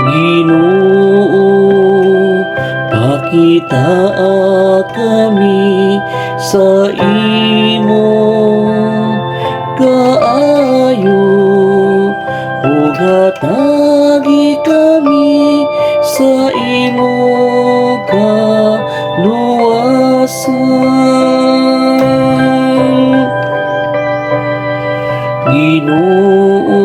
Ginoo, pakitaa kami sa imong kaayo ug hatagi kami sa imong kaluwasan. Ginoo,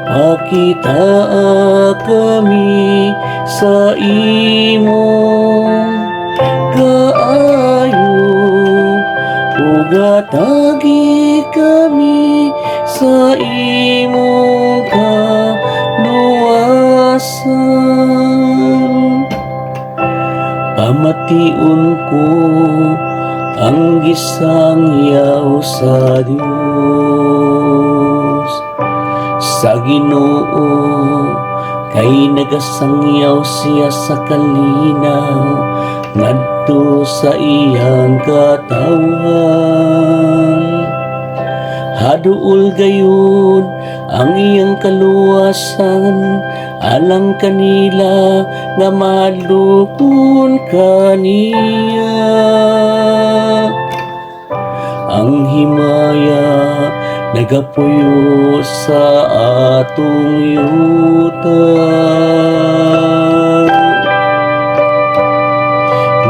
pakitaa kami sa imong kaayo ug hatagi kami sa imong kaluwasan. Pamation ko ang gisangyaw sa Dios, sa Ginoo, kay nagasangyaw siya sa kalinaw ngadto sa iyang katawhan. Haduol gayud ang iyang kaluwasan alang kanila nga mahadlokon kaniya. Ang himaya nagapuyo sa atong yuta.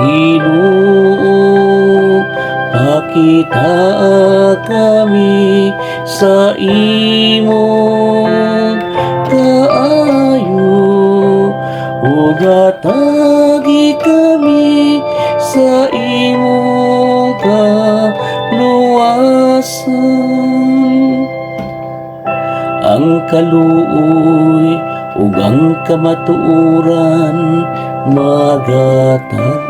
Ginoo, pakitaa kami sa imong kaayo ug hatagi kami sa imong kaluwasan. Ang kaluoy ug ang kamatuoran magatagpo.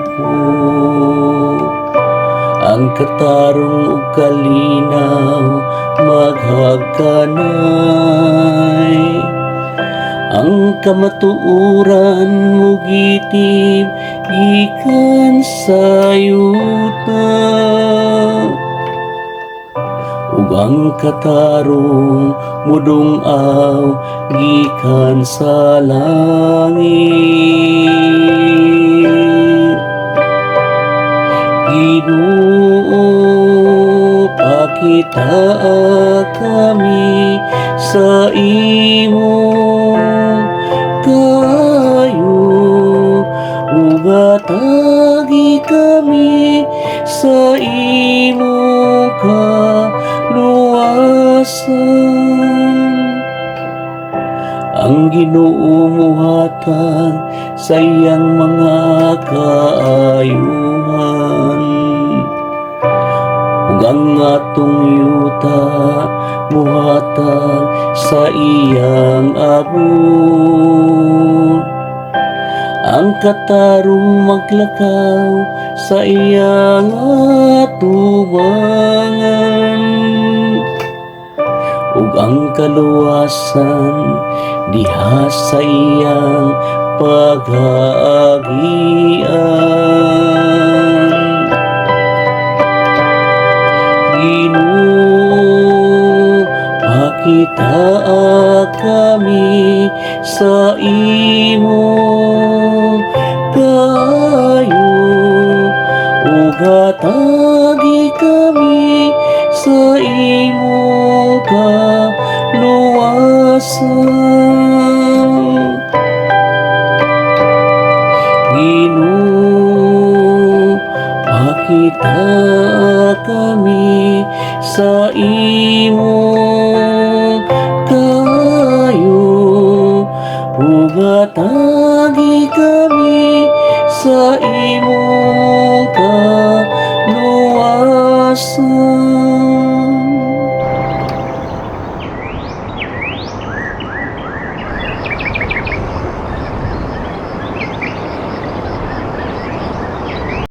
Ang katarong ug kalinaw maghagkanay. Ang kamatuoran mugitib gikan sa yuta ug ang katarong mudung-aw gikan sa langit. Ginoo, pakitaa kami sa imong kaayo ug hatagi kami sa imong kaluwasan. Ang Ginoo muhatag sa iyang mga kaayuhan ug ang atong yuta muhatag sa iyang abot. Ang katarong maglakaw sa iyang atubangan ug ang kaluwasan diha sa iyang pag-aagian. Ginoo, pakitaa kami sa imong kaayo ug hatagi kami sa imong kaluwasan. Ginoo, pakitaa kami sa imong kaayo ug hatagi kami sa imong kaluwasan.